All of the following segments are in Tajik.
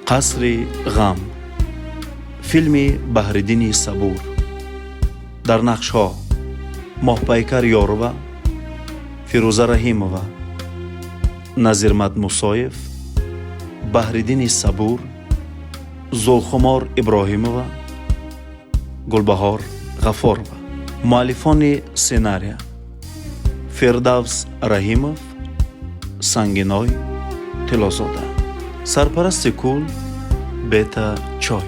Қасри ғам, филми Баҳриддини Сабур. Дар нақшҳо Моҳпайкар Ёрова, Фирӯза Раҳимова, Назирмад Мусоев, Баҳриддини Сабур, Зулхумор Иброҳимова, Гулбаҳор Ғафорова. Муаллифони сценария Фирдавс Раҳимов, Сангиной Тиллозода. Сарпарасти кул Бета Чой.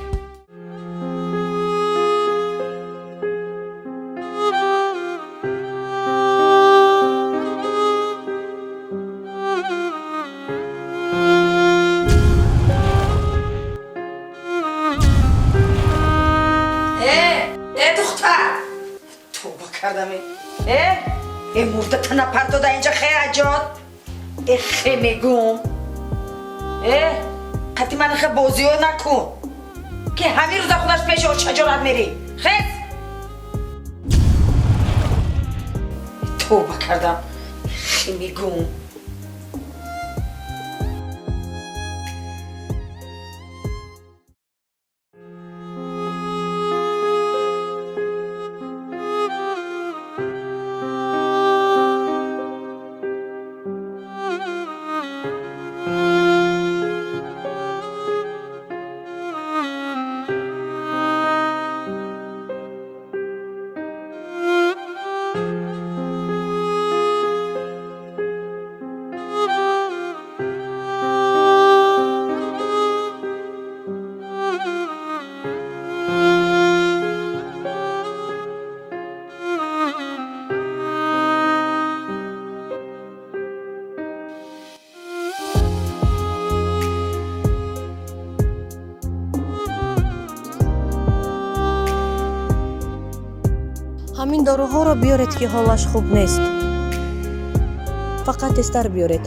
Э, э, духтар! Тавба кардам. Э, э, мурда тана партода инҷа хе аҷод. Э, хе мегум. Э, қати ман хе бозиё накун. Ки ҳамин рӯза худаш пеши очаҷонат мери. Хез! Тавба кардам. Хе мегум. Ҳамин доруҳоро биёред, ки ҳолаш хуб нест. Фақат тезтар биёред.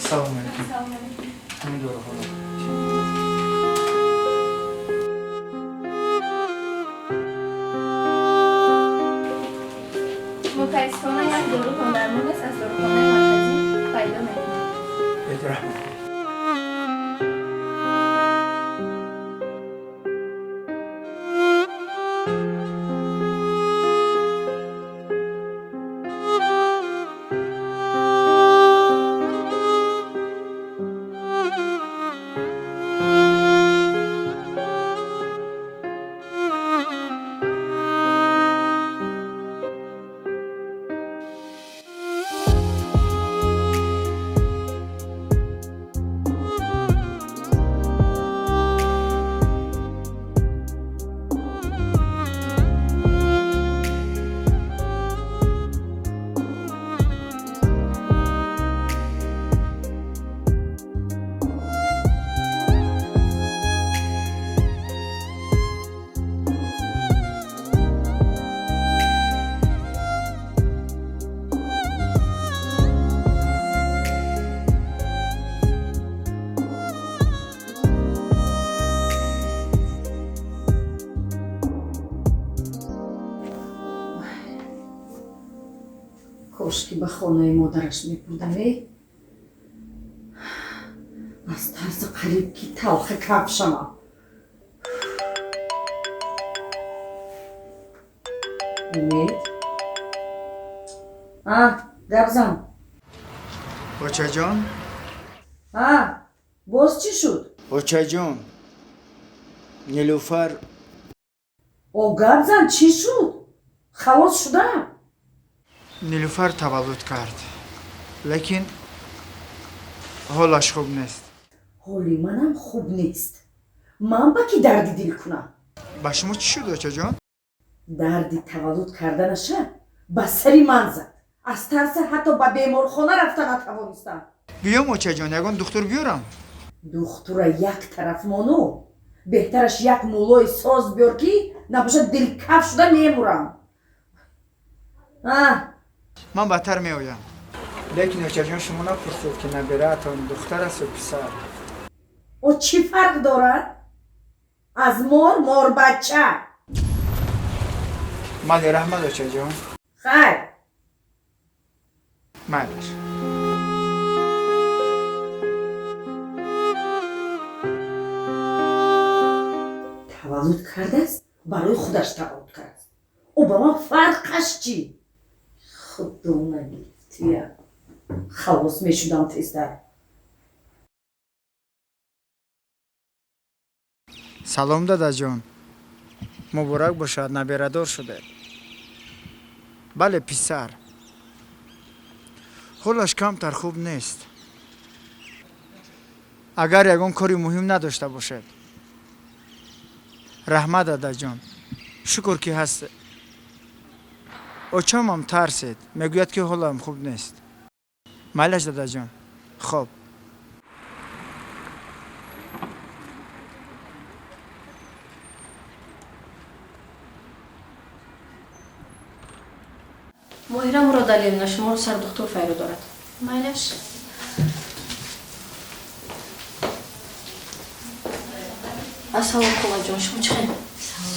Салом алейкум. Ҳамин доруҳоро. Мутаассифона, як дору дармон нест, аз дорухонаи марказӣ пайдо мекунед. Раҳмат. Кошки ба хонаи модараш мебурдам, э? Аз тарси қариб ки талха кап шавам. Умед? А, гап зан. Очаҷон. А, боз чӣ шуд? Очаҷон, Нилуфар. О, гап зан, чӣ шуд? Халос шудам. Нилуфар таваллуд кард, лекин ҳолаш хуб нест. Ҳоли манам хуб нест. Ман ба кӣ дарди дил кунам? Ба шумо чӣ шуд, очаҷон? Дарди таваллуд карданаша ба сари ман зад. Аз тарса ҳатто ба беморхона рафта натавонистам. Биём, очаҷон, ягон духтур биёрам? Духтура як тараф мону. Беҳтараш як муллои соз биёр, ки набошад дилкаф шуда мемурам. Ман баъдтар меоям, лекин очаҷон, шумо напурсед, ки набираатон духтар аст ё писар? О, чӣ фарқ дорад? Аз мор морбача. Мали, раҳмат, очаҷон. Хайр. Майлаш. Таваллуд кардааст, барои худаш таваллуд кардааст. Ӯ ба ман фарқаш чӣ? Худо нагирифтия, халос мешудам тезтар. Салом, дадаҷон, муборак бошад, набирадор шудед. Бале, писар. Ҳолаш камтар хуб нест. Агар ягон кори муҳим надошта бошед. Раҳмат, дадаҷон, шукр, ки ҳастед. Очамам тарсед, мегӯяд, ки ҳолам хуб нест. Майлаш, дадаҷон, хоб. Моҳира Муродалиевна, шуморо сардухтур файро дорад. Майлаш. Ассалом, холаҷон, шумо чӣ хел?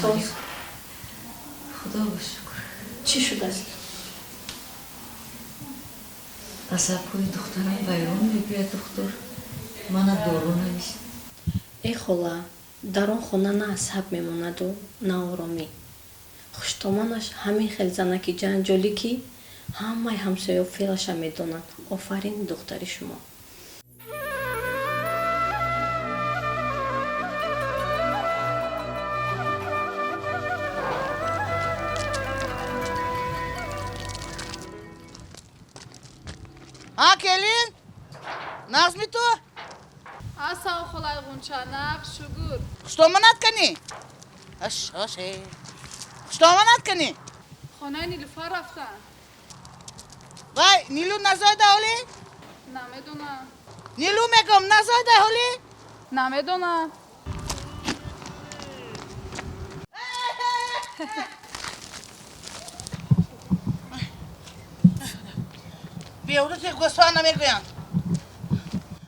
Соз? Худо ба шукр. Чӣ шудааст? Асабҳои духтарам вайрон, мегӯяд духтур. Мана дору навист. Э, хола, дар он хона на асаб мемонаду, на оромӣ. Хуштоманаш ҳамин хел занаки ҷанҷолӣ, ки ҳамаи ҳамсоё феълаша медонанд. Офарин духтари шумо. А, келин, нағзми ту? Ассалом, холаи Ғунча, нағз, шукр. Хуштоманат канӣ? Ашоше, хуштоманат канӣ? Хонаи Нилуфар рафтам. Вай, Нилу назоида ҳолӣ? Намедонам. Нилу мегӯм, назоида ҳолӣ? Намедонам. Беҳуда гӯсфанд намегӯянд.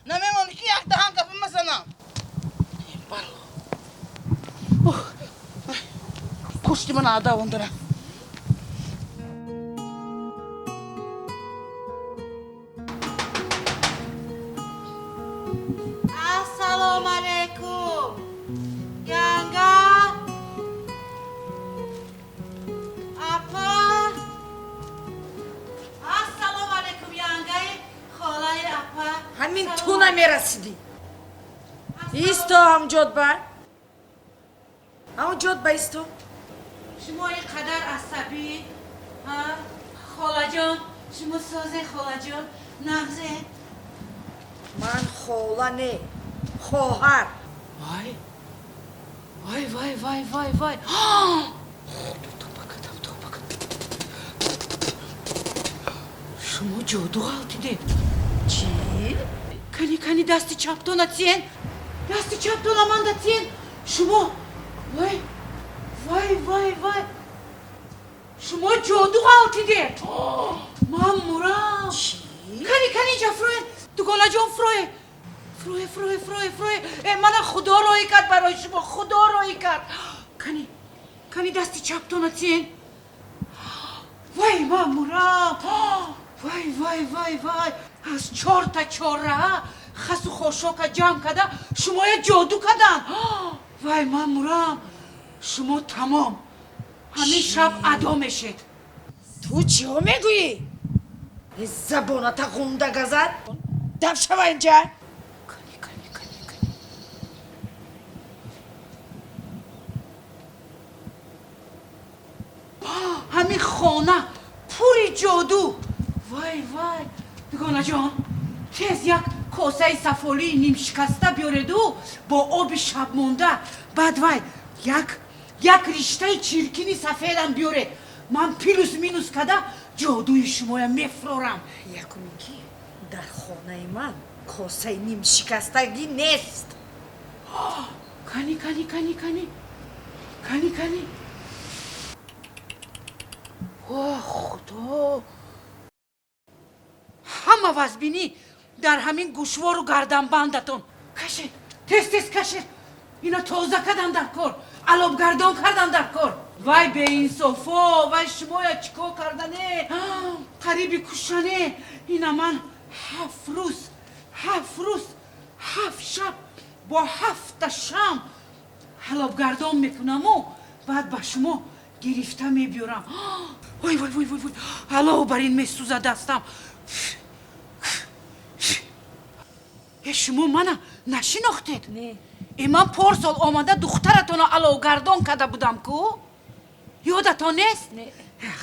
Намемонӣ, ки як даҳан гапа мазанам. Бало, кушти ман адавондара. Ассалому алайкум, янга, апа. Ассалому алайкум, янгаи, холаи, апа. Ҳамин ту намерасидӣ. Исто ҳамҷод ба, ҳамҷод ба, исто. Шумо ин қадар асабӣ, холаҷон? Шумо созе, холаҷон, нағзе? Ман хола не, хоҳар. Вай, вай, вай, вай, вай, вай! Тоба кардам, тоба кардам! Шумо ҷоду ғалтидед. Чӣ? Кани, кани, дасти чаптона тиен, дасти чаптона манда тиен. Шумо, вай, вай, вай, вай, шумо ҷоду ғалтидед! Ман мурам! Кани, кани, инҷа фурӯе, дугонаҷон, фурӯе, фурӯе, фурӯе, фурӯе, фурӯе! Э, мана худо роҳӣ кард барои шумо, худо роҳӣ кард. Кани, кани, дасти чаптона тиен. Вай, ман мурам! Вай, вай, вай, вай! Аз чорта чорраҳа хасу хошока ҷамъ карда, шумоя ҷоду карданд. Вай, ман мурам! Шумо тамом, ҳамин шаб адо мешед. Ту чиҳо мегӯӣ? Забоната ғунда газад, даф шава инҷа. Кани, кани, кани, кани! Ҳамин хона пури ҷоду. Вай, вай! Дугонаҷон, тез як косаи сафолии нимшикаста биёреду бо оби шабмонда, баъд, вай, як риштаи чиркини сафедам биёред. Ман плюс минус када ҷодуи шумоя мефурорам. Якуме ки дар хонаи ман косаи нимшикастагӣ нест. Кани, кани, кани, кани, кани, кани. О, Худо, ҳама вазбинӣ дар ҳамин гӯшвору гарданбандатон. Кашед, тез, тез кашед. Ина тоза кардан дар кор, алобгардон кардан дар кор. Вай, беинсофо, вай, шумоя чӣ кор кардане? Қариби кушане. Ина ман 7 рӯз, 7 рӯз, 7 шаб бо ҳафта шам ҳалобгардон мекунаму баъд ба шумо гирифта мебиёрам. Вой, вой, вой, вой, вой, алов бар ин месӯза дастам. Э, шумо мана нашинохтед? Э, ман порсол омада духтаратонро аловгардон карда будам ку, ёдатон нест?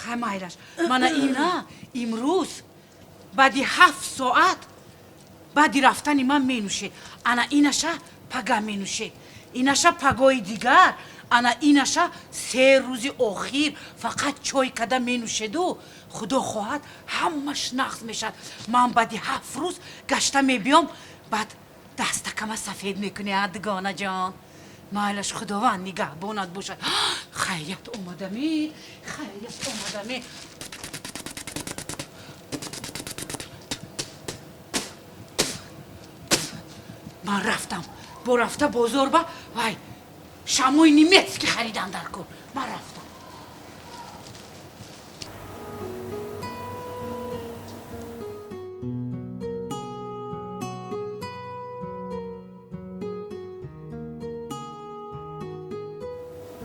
Хай, майлаш. Мана ина имрӯз баъди 7 соат баъди рафтани ман менӯшед. Ана инаша пага менӯшед, инаша пагои дигар, ана инаша 3 рӯзи охир фақат чой када менӯшеду худо хоҳад, ҳамаш нағз мешавад. Ман баъди 7 рӯз гашта мебиём, баъд дастакама сафед мекунӣ, а, дугонаҷон? Майлаш, худованд нигаҳбонат бошад. Хайрият омадамӣ, хайрият омадамӣ. Ман рафтам, бо рафта бозор ба вай шамои немецкий харидан дар кор. Ман рафтам.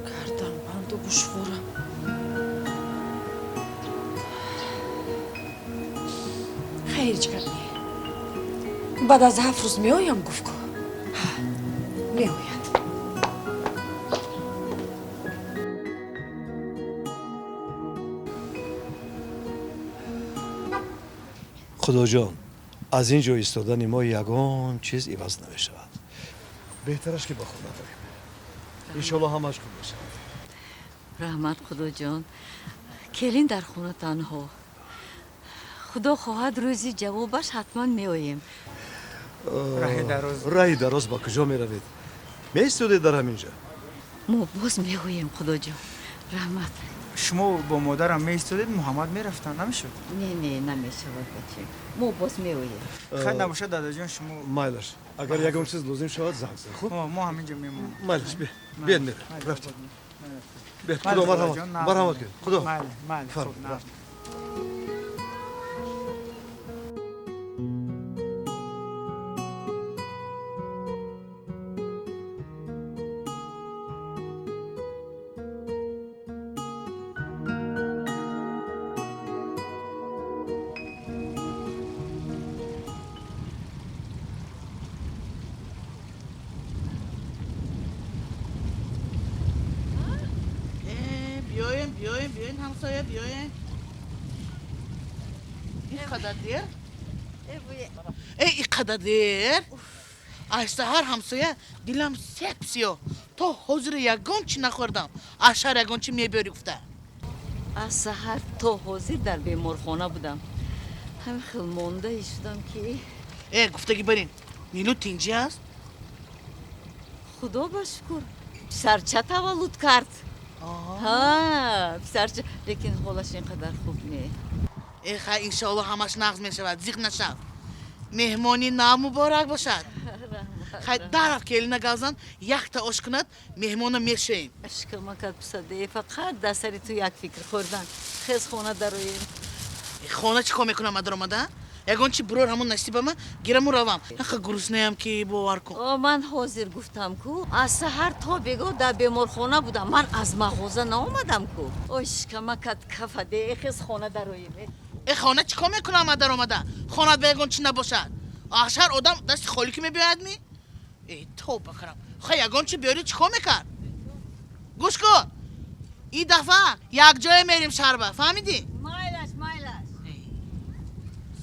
Гарданбанду гӯшворам. Хайр, ҳеҷ гап не. Баъд аз 7 рӯз меоям, гуфт ку, меояд. Худоҷон, аз ин ҷо истодани мо ягон чиз иваз намешавад. Беҳтараш ки ба хона барем. Иншоалло, ҳамаш хуб мешавад. Раҳмат, Худоҷон. Келин дар хона танҳо. Худо хоҳад, рӯзи ҷавобаш ҳатман меоем. Раҳи дароз. Раҳи дароз ба куҷо меравед? Меистодед дар ҳамин ҷо. Мо боз меоем, Худоҷон, раҳмат. Шумо бо модарам меистодед, Муҳаммад мерафтанд, намешуд? Не, не, намешавад, бача, мо боз меоем. Хайр набошад, дадаҷон, шумо Майлаш, агар ягон чиз лозим шавад, занг зан, хуб? Мо ҳамин ҷо мемонем. Майлаш, биед, мерем, рафтем. Биед, худо марҳамат, марҳамат кунед, худо. Майли, майли. Фарм. Хуб. Рафтем. Биёем, биёем, биёен, ҳамсоя, биёем. Ин қадар дер, э, ин қадар дер. Аз саҳар, ҳамсоя, дилам сеп сиёҳ. То ҳозир ягон чӣ нахӯрдам. Аз шаҳр ягон чӣ мебиёрӣ гуфта. Аз саҳар то ҳозир дар беморхона будам. Ҳамин хел мондаи шудам ки. Э, гуфтагӣ барин, Нилу тинҷӣ аст? Худо ба шукр, писарча таваллуд кард. Ҳа, писарча, лекин ҳолаш ин қадар хуб не. Э, хай, иншоалло, ҳамаш нағз мешавад, зиқ нашав. Меҳмонӣ нав муборак бошад. Хай, дараф келина гавзан, якта ош кунад, меҳмона мешӯем. Шикамакат писаде, фақат дар сари ту як фикр: хӯрдан. Хез, хона дароем. Хона чӣ кор мекунам адаромада? Ягон чи бурор, ҳамон насибама гираму равам. Аха, гуруснаям ки, бовар кун. О, ман ҳозир гуфтам ку, аз саҳар то бего дар беморхона будам. Ман аз мағоза наомадам ку. Ой, шикамакат кафаде, хез, хона дароем. Э, хона чӣ кор мекунам адаромада? Хонат ба ягон чи набошад, ашар одам дасти холӣ ки мебиёяд ми? Э, тоба карам. Хай, ягон чи биёрӣ, чӣ кор мекард? Гӯш кун, ин дафъа якҷоя мерем шаҳрба, фаҳмидӣ? Майлаш, майлаш.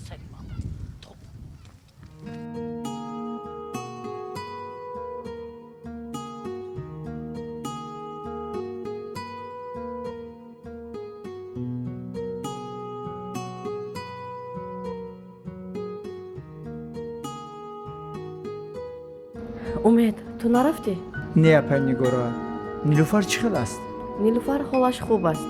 Сари ман. Умед, ту нарафтӣ? Не, апай Нигора, Нилуфар чӣ хел аст? Нилуфар ҳолаш хуб аст,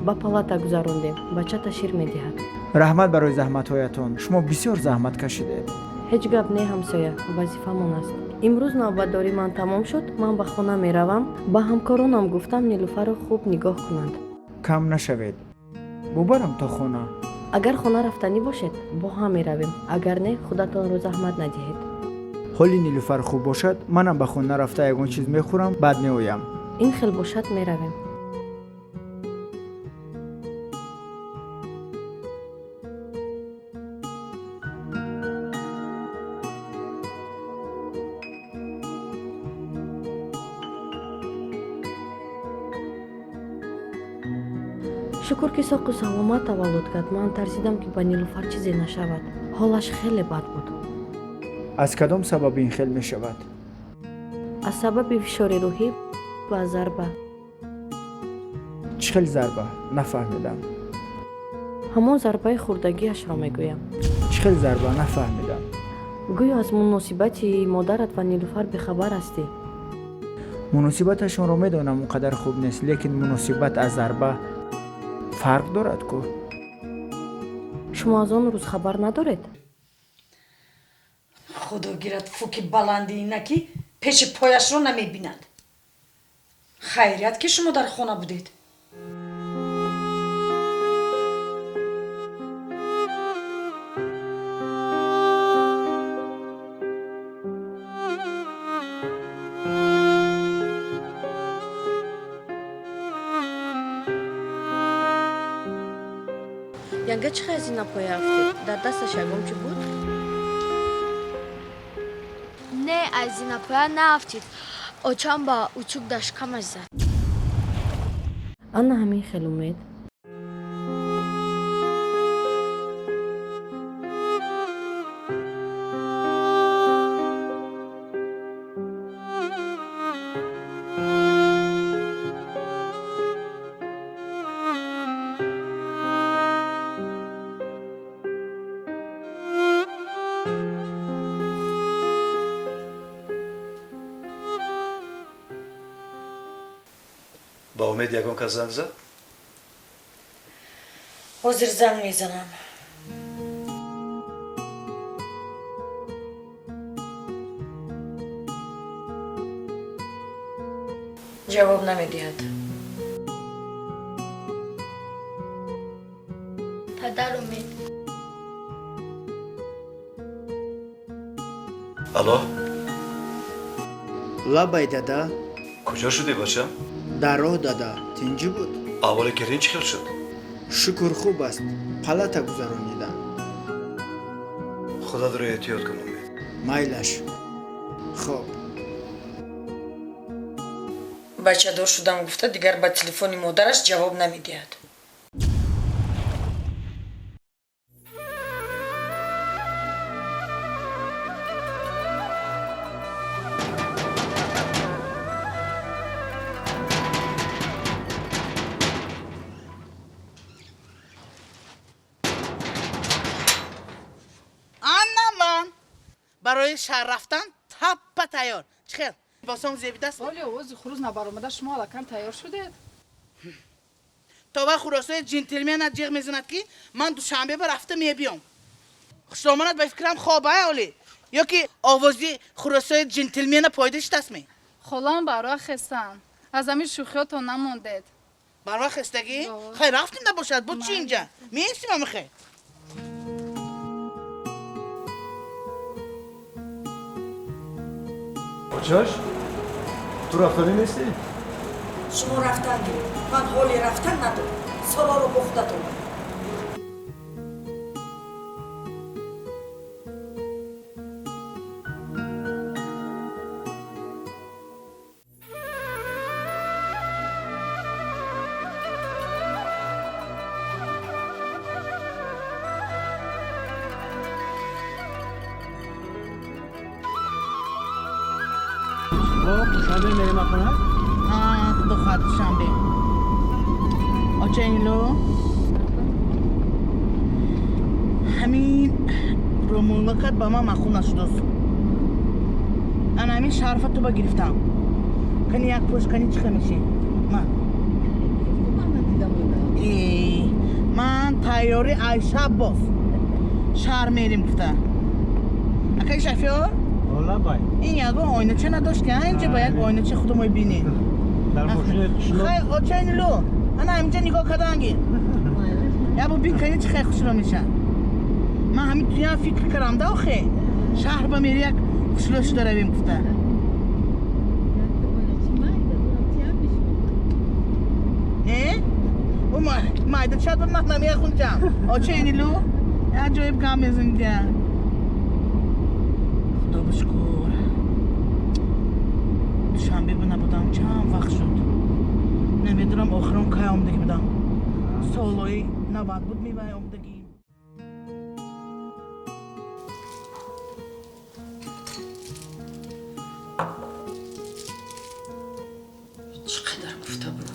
ба палата гузарондем, бачата шир медиҳад. Раҳмат барои заҳматҳоятон, шумо бисёр заҳмат кашидед. Ҳеҷ гап не, ҳамсоя, вазифамон аст. Имрӯз навбатдории ман тамом шуд, ман ба хона меравам. Ба ҳамкоронам гуфтам, Нилуфарро хуб нигоҳ кунанд. Кам нашавед, бубарам то хона. Агар хона рафтанӣ бошед, бо ҳам меравем, агар не, худатонро заҳмат надиҳед. Ҳоли Нилуфар хуб бошад, манам ба хона рафта ягон чиз мехӯрам, баъд меоям. Ин хел бошад, меравем. Шукр, ки соқу саломат таваллуд кард. Ман тарсидам, ки ба Нилуфар чизе нашавад, ҳолаш хеле бад буд. Аз кадом сабаб ин хел мешавад? Аз сабаби фишори рӯҳӣ ва зарба. Чӣ хел зарба? Нафаҳмидам. Ҳамон зарбаи хурдагиашро мегӯям. Чӣ хел зарба? Нафаҳмидам. Гӯё аз муносибати модарат ва Нилуфар бехабар ҳастӣ. Муносибаташонро медонам, он қадар хуб нест, лекин муносибат аз зарба фарқ дорад ку. Шумо аз он рӯз хабар надоред? Худо гирад фуки баланди ина, ки пеши пояшро намебинад. Хайрият, ки шумо дар хона будед. Янга, чӣ хел зинапоя афтид? Дар дасташ ягон чӣ буд? Не, аз зинапоя наафтид, очам ба утюг дар шикамаш зад. Ана ҳамин хел, Умед. Ба Умед ягон кас занг зад? Ҳозир занг мезанам. Ҷавоб намедиҳад. Падар, Умед. Алло. Лабай, дада. Куҷо шудӣ, бачам? Дар роҳ, дада, тинҷӣ буд. Аҳволи келин чӣ хел шуд? Шукр, хуб аст, палата гузаронидам. Худатро эҳтиёт кун, Умед. Майлаш, хоб. Бачадор шудам гуфта, дигар ба телефони модараш ҷавоб намедиҳад. Ана ман барои шаҳр рафтан таппа тайёр. Чӣ хел, либосом зебидаст? Ҳоли овози хурӯз набаромада, шумо аллакай тайёр шудед? То ва хуросои ҷентлмена ҷиғ мезанад, ки ман Душанбе ба рафта мебиём. Хушдоманат ба фикрам хобая олӣ, ё ки овози хуросои ҷентлмена пойда шудастме? Холаам бароа хестанд, аз ҳамин шӯхиётон намондед. Бароа хестагӣ? Хай, рафтем набошад, бо чӣ инҷа меистим амихе. Очаш, ту рафтанӣ нестӣ? Шумо рафтан гиред, ман ҳоли рафтан надорам. Солоро бо худатон баред. Душанбе мерем, хона? Худо хоҳад, Душанбе. Оча Нило, ҳамин рӯмолакат ба ман маъқул нашудааст. Ана ҳамин шарфа ту ба гирифтам. Кани як пӯш кани чӣ меши? Ман. Ман тайёри айшаб боз. Шаҳр мерим гуфта. Акай шофёр? Бай. Ин ягон оинача надошт ки инҷа ба як оинача худумой бинӣ. Дар мошини қишлоқ. Хай очайнилу. Ана ҳаминҷа нигоҳ карданги. Я бо бин кани чӣ хай хушро меша. Ман ҳамин туям фикр кардам да охе. Шаҳр ба мери як хушро шуда равем гуфта. Не? О майда чад ба ман намехунҷам. Очайнилу. Аҷоиб гап мезанидя. Худо бишкур. Душанбе набудам, чанд вақт шуд. Намедонам охирон кай омадагӣ будам. Солҳои 90 буд мевай омадагӣ. Чӣ қадар гуфта буд.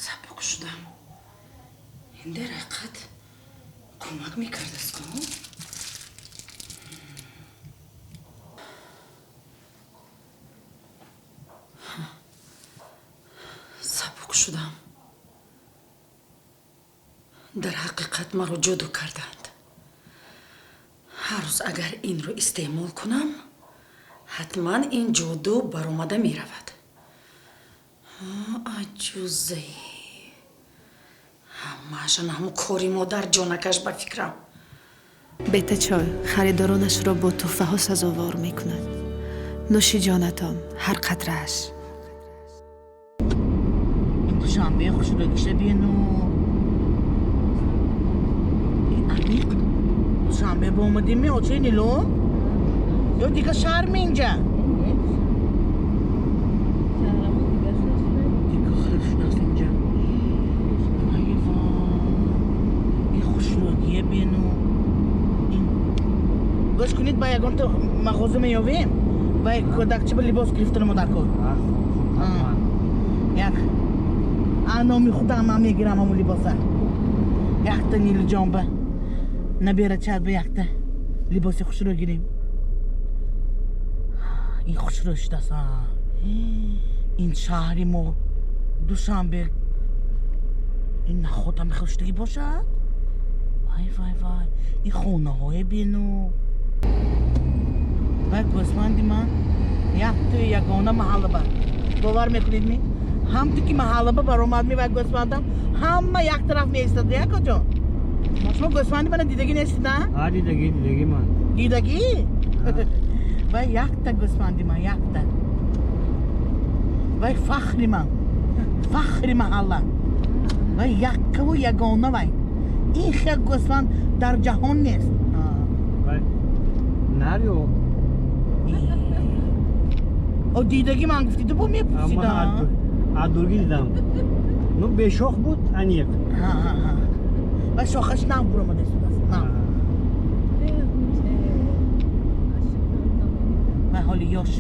Сабук шудам. Ин дар ҳақиқат кӯмак мекардааст ку? Сабук шудам. Дар ҳақиқат маро ҷоду карданд. Ҳар рӯз агар инро истеъмол кунам, ҳатман ин ҷоду баромада меравад. Аҷузае. Ҳамаашон ҳамун кори модар ҷонакаш ба фикрам. Бетачой харидоронашро бо тӯҳфаҳо сазовор мекунад. Нӯши ҷонатон ҳар қатрааш. Ин душанбе хушрӯгиша бину. Ин аниқ душанбе ба омадем меочи Нило? Ё дига шаҳр инҷа? Гӯш кунед, ба ягонта мағоза меёвем ва кӯдакча ба либос гирифтанамо дар кор. Як номи худам ман мегирам ҳамун либоса. Якта Нилҷон ба наберачад ба якта либоси хушрӯ гирем. Ин хушрӯ шудааст. Ин шаҳри мо Душанбе ин наход ҳами хел шудагӣ бошад? Вай вай вай, ин хонаҳое бину. Вай гӯсфанди ман якту ягона маҳаллаба. Бовар мекунед ми? Ҳамту ки маҳаллаба баромад ми вай гӯсфандам ҳама як тараф меистад, якоҷон. Шумо гӯсфанди мана дидагӣ нестед, а? А, дидагӣ, дидагӣ ман. Дидагӣ? Вай якта гӯсфанди ман, якта. Вай фахри ман, фахри маҳалла. Вай яккаву ягона вай. Ин хел гӯсфанд дар ҷаҳон нест. Нар ё? О дидагӣ ман гуфтиду бо мепурсидам. Аз дургӣ дидам. Ну бешох буд аниқ. Ва шохаш нав буромада истодааст, нав. Вай ҳоли ёш.